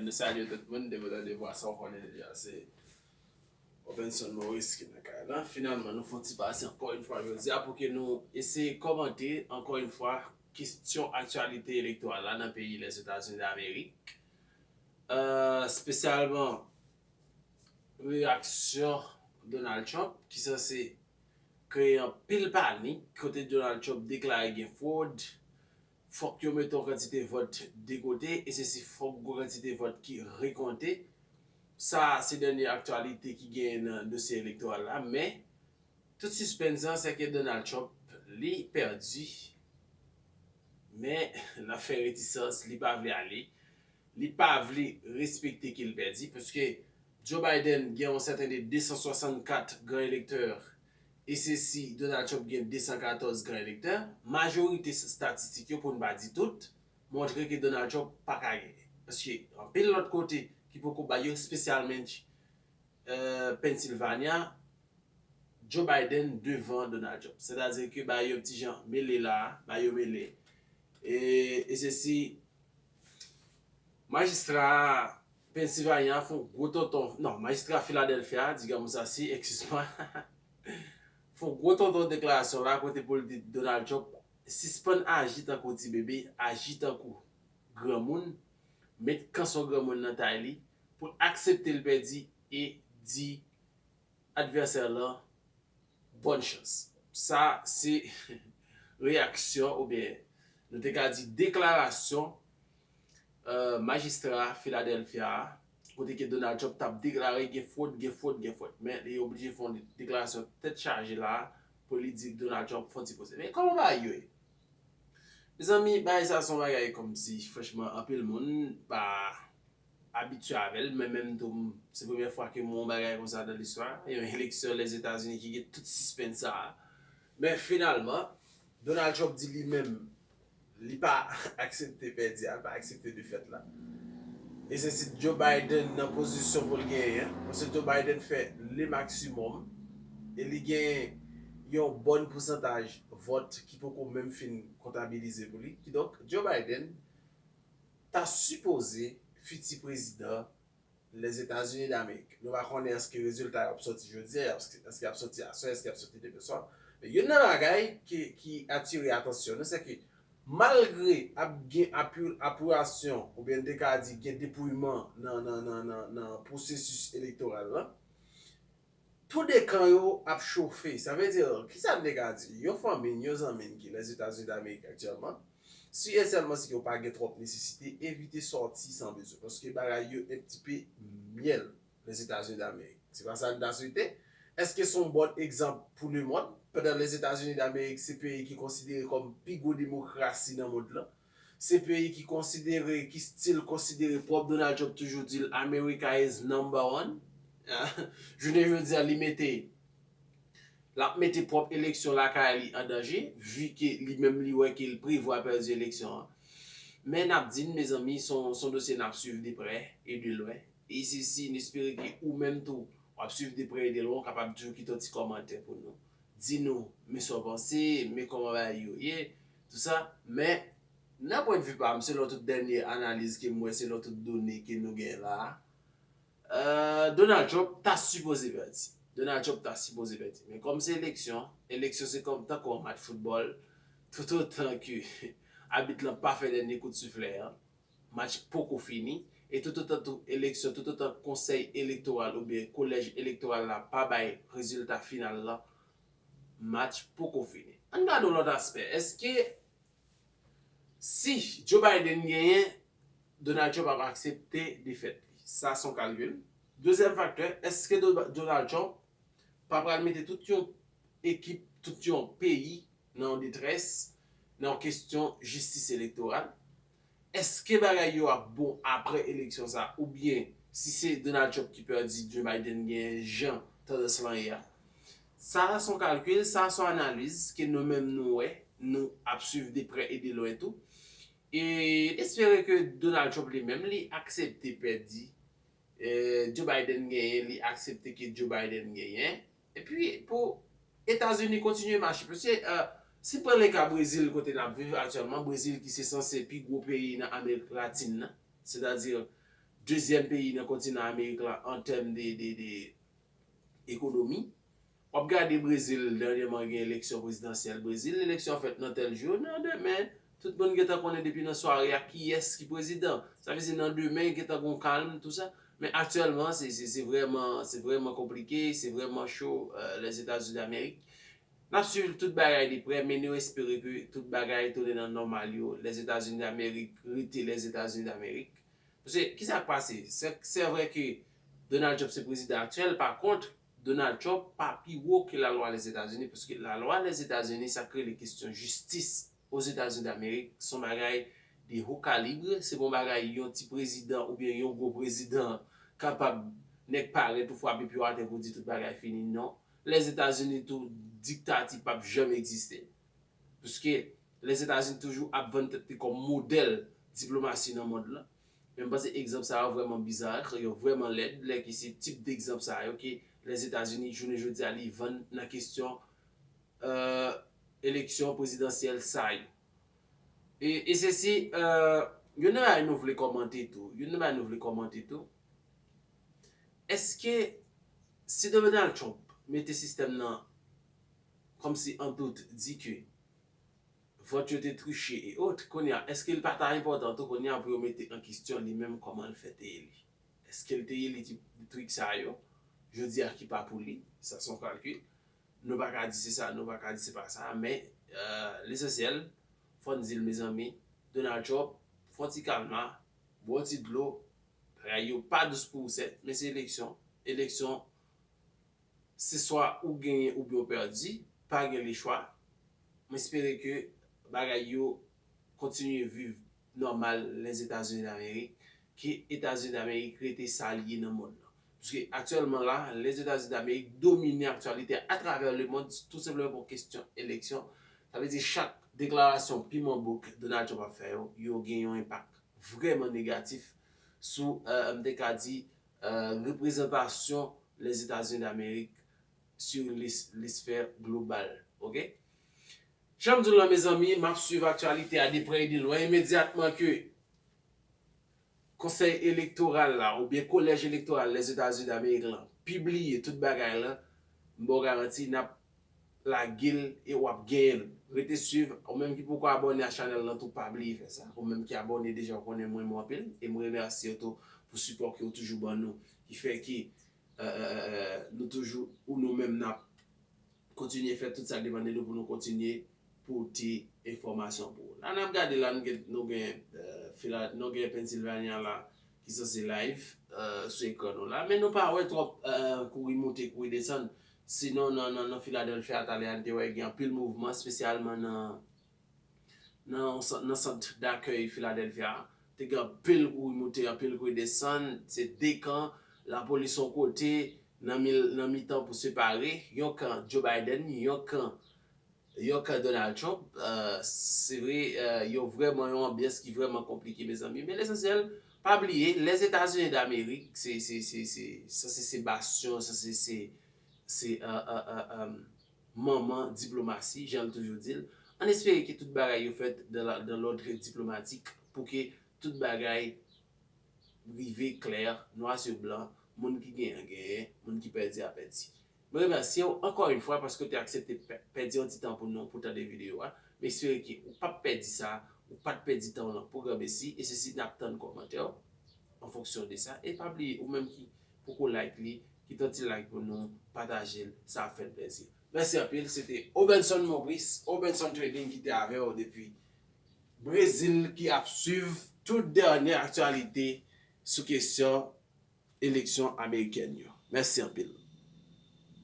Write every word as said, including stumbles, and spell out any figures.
Nou salye tout moun, depi w tande vwa sa, w konnen deja se Obenson Maurice ki nan kay la. Finalman, nou fè yon ti pase ankò yon fwa jodi a pou ke nou eseye kòmante ankò yon fwa kesyon aktyalite elektoral la nan peyi Lèzetazini Damerik. Euh, espesyalman reyaksyon Donald Trump ki sanse kreye anpil panik kote Donald Trump deklare gen fwod, fòk yo mete yon kantite vòt de kote, e se si fòk gwo kantite vòt ki rekonte. Sa se dènye aktyalite ki genyen nan dosye elektoral la, men tout sispens lan se ke Donald Trump li pèdi, men l ap fè retisans, li pa vle ale, li pa vle respekte ke l pèdi, paske Joe Biden gen yon sèten de de san swasannkat gran elektè, e se si Donald Trump gen de san katòz gran elektè. Majorite statistik yo, pou n pa di tout, montre ke Donald Trump pa ka genyen. Paske anpil lòt kote ki poko bay yo, espesyalman euh, Pennsylvania, Joe Biden devan Donald Trump. Sètadi ke bay yo ti jan mele la, bay yo mele. E, e se si majistra Pennsylvania fè yon gwo tonton, non, majistra Philadelphia, di granmoun sa si, excuse-moi, fè yon gwo tonton deklarasyon la kote pou l di Donald Trump sispann aji tankou ti bebe, aji tankou granmoun, met kanson granmoun nan tay li, pou l aksepte l pèdi e di advèsè lan bòn chans. Sa se reyaksyon oubyen nou te ka di deklarasyon euh, majistra Philadelphia a, kote ke Donald Trump t ap deklare gen fwod, gen fwod, gen fwod. Men li oblije fè yon deklarasyon tèt chaje la pou li di Donald Trump fè yon ti poze. Men kòman bagay yo ye? Mezanmi, bagay sa se yon bagay kòmsi, franchman, anpil moun pa abitye avè l, men menm tou, se premyè fwa ke m wè yon bagay konsa nan listwa, yon eleksyon Lèzetazini ki gen tout sispens sa a. Men finalman, Donald Trump di li menm, li pa aksepte pèdi a, li pa aksepte defèt la. E se si Joe Biden nan pozisyon pou l genyen, paske Joe Biden fè le maksimòm, e li gen yon bòn pousantaj vòt ki poko menm fin kontabilize pou li. Kidonk, Joe Biden ta sipoze fiti prezidan Lèzetazini Damerik. Nou pa konnen èske rezilta yo ap sòti jodi a, èske y ap sòti aswè, èske y ap sòti demen swa. Men youn nan bagay ki, ki atire atansyon nou, se ke malgre ap gen apou-, apouyasyon, oubyen n te ka di gen depouyman nan, nan, nan, nan, nan pwosesis elektoral la, tou de kan yo ap chofe. Sa vle di, kisa n te ka di? Yon fanmi n, yon zanmi n ki Lèzetazini Damerik aktyèlman, si e sèlman si ke w pa gen twòp nesesite, evite sòti san bezwen, paske bagay yo enptipe myèl Lèzetazini Damerik. Se pa sa n ta swete? Èske se yon bòn egzanp pou lemonn, pandan Lèzetazini Damerik se peyi ki konsidere kòm pi gwo demokrasi nan mond lan? Se peyi ki konsidere, ki still konsidere, pwòp Donald Trump toujou di l, America is number one. Jounen jodi a, li mete, l ap mete pwòp eleksyon lakay li an danje, vi ke li menm li wè ke l prevwa pèdi eleksyon an. Men n ap di n, mezanmi, se yon, se yon dosye n ap swiv de prè e de lwen. E se si n espere ke ou menm tou, w ap swiv de prè e de lwen, w kapab toujou kite yon ti kòmantè pou nou. Di nou, men sa w panse, men kòman bagay yo ye, tou sa. Men, nan pwennvi pa m, selon tout dènye analiz ke m wè, selon tout done ke nou gen la a, euh, Donald Trump ta sipoze pèdi. Donald Trump ta sipoze pèdi. Men kòm se eleksyon, eleksyon se kòm tankou yon match foutbòl, toutotan ke abit lan pa fè dènye kout siflè an, match poko fini, e toutotan tou eleksyon, toutotan konsèy elektoral oubyen kolèj elektoral la pa bay rezilta final lan, match poko fini. Ann gade yon lòt aspè. Èske si Joe Biden genyen, Donald Trump ap aksepte defèt li? Sa se yon kalkil. Dezyèm faktè, èske Do-, Donald Trump pa pral mete tout yon ekip, tout yon peyi nan yon detrès, nan yon kesyon jistis elektoral? Èske bagay yo ap bon apre eleksyon sa, oubyen si se Donald Trump ki pèdi, Joe Biden genyen jan tandans lan ye a? Sa se yon kalkil, sa se yon analiz ke nou menm nou wè, nou ap swiv de prè e de lwen tou. E espere ke Donald Trump li menm li aksepte pèdi, eh, Joe Biden genyen, li aksepte ke Joe Biden genyen. Epi pou Etazini kontinye mache, paske, eh, si pran le ka Brezil kote n ap viv aktyèlman, Brezil ki se sanse pi gwo peyi nan Amerik Latin nan, sètadi dezyèm peyi nan kontinan Amerik la an tèm de, de, de ekonomi. W ap gade Brezil, dènyèman gen eleksyon prezidansyèl Brezil, eleksyon an fèt nan tèl jou, nan demen, tout moun gentan konnen depi nan sware a kiyès ki prezidan. Sa vle di nan demen gentan gon kalm, tou sa. Men aktyèlman, se, se, se vrèman, se vrèman konplike, se vrèman cho, euh, Lèzetazini Damerik. N ap swiv tout bagay de prè, men nou espere ke tout bagay tounen nan nòmal yo. Lèzetazini Damerik rete Lèzetazini Damerik. Paske, kisa k pase? Se, se vre ke Donald Trump se prezidan aktyèl, pa kont, Donald Trump pa pi wo ke lalwa Lèzetazini, paske lalwa Lèzetazini, sa k rele kesyon jistis Ozetazini Damerik, se yon bagay de ho kalib, se pa yon bagay yon ti prezidan oubyen yon gwo prezidan kapab nèk parèt ou frape pye w atè pou di tout bagay fini, non. Lèzetazini tou, diktati p ap janm egziste. Paske Lèzetazini toujou ap vann tèt li kòm modèl diplomasi nan mond lan. Men m panse egzanp sa yo vrèman biza, yo vrèman lèd, lè ke se tip degzanp sa yo ke Lèzetazini, jounen jodi a, li vann nan kesyon, euh, eleksyon prezidansyèl sa yo. E, e se si, euh, youn nan bagay nou vle kòmante tou, youn nan bagay nou vle kòmante tou, èske si Donald Trump mete sistèm nan kòmsi an dout, di ke vòt yo te triche e ot, kounye a, èske l pa ta enpòtan tou kounye a pou yo mete an kesyon li menm kòman l fè te eli? Èske l te eli ti trik sa yo? Jodi a ki pa pou li, sa se yon kalkil. Nou pa ka di se sa, nou pa ka di se pa sa, men, euh, lesansyèl, fò n di l, mezanmi, Donald Trump, fè yon ti kalma, bwè yon ti dlo, bagay yo pa dous pou ou sèt, men se eleksyon. Eleksyon, se swa ou genyen oubyen ou pèdi, pa gen lechwa. M espere ke bagay yo kontinye viv nòmal Lèzetazini Damerik, ke Etazini Damerik rete sa l ye nan mond lan. Paske aktyèlman la, Lèzetazini Damerik domine aktyalite a atravè lemonn, tou senpleman pou kesyon eleksyon. Sa vle di chak deklarasyon piman bouk Donald Trump ap fè yo, yo gen yon enpak vrèman negatif sou, euh, m te ka di, euh, reprezantasyon Lèzetazini Damerik sur l'es-, l'esphère globale. Oke? Jan m di w la, mezanmi, m ap swiv aktyalite a de prè e de lwen. Imedyatman ke Konsèy Elektoral la, oubyen Kolèj Elektoral Lèzetazini Damerik lan, pibliye tout bagay la, m ba w garanti, n ap lage l e w ap genyen l. Rete swiv, ou menm ki poko abòne a chanèl lan tou, pa bliye fè sa. Ou menm ki abòne deja, ou konnen m renmen w anpil, e m remèsye w tou pou sipò ke w toujou ban nou, ki fè ke, euh, euh, euh, nou toujou, ou nou menm n ap kontinye fè tout sa k depann de nou pou nou kontinye pote enfòmasyon pou ou. La n ap gade la, nou gen, nou gen, euh, Fila-, nou gen Pennsylvania la ki sanse live, euh, sou ekran nou la. Men nou pa wè twòp, euh, kouri moute, kouri desann. Sinon, nan, nan, nan Philadelphia, talè a, n te wè gen anpil mouvman, espesyalman nan, nan, nan sant dakèy Philadelphia. Te gen anpil kouri moute, anpil kouri desann. Se de kan, lapolis yon kote, nan mil, nan mitan pou separe. Yon kan Joe Biden, yon kan, yon kan Donald Trump. Euh, se vre, euh, yo vrèman yon anbyans ki vrèman konplike, mezanmi. Men lesansyèl, pa bliye, Lèzetazini Damerik, se, se, se, se, se, se, se bastyon, se, se, se, se, euh, euh, euh, euh, manman diplomasi, jan l toujou di l. Ann espere ke tout bagay yo fèt dans la, dans l'ordre diplomatique pou ke tout bagay rive klè, nwa sou blan, moun ki genyen, genyen, moun ki pèdi a pèdi. Mwen remèsye w ankò yon fwa paske w te aksepte pè-, pèdi yon ti tan pou nou, pou tande videyo a. M espere ke ou p ap pèdi sa, ou pa t pèdi tan w lan pou granmesi, e se si n ap tann kòmantè w an fonksyon de sa. E pa bliye, ou menm ki poko like li, kite yon ti like pou nou, pataje l, sa ap fè n plezi. Mèsi anpil, se te Obenson Maurice, Obenson Trading ki te avè w depi Brezil ki ap swiv tout dènye aktyalite sou kesyon eleksyon amerikèn yo. Mèsi anpil.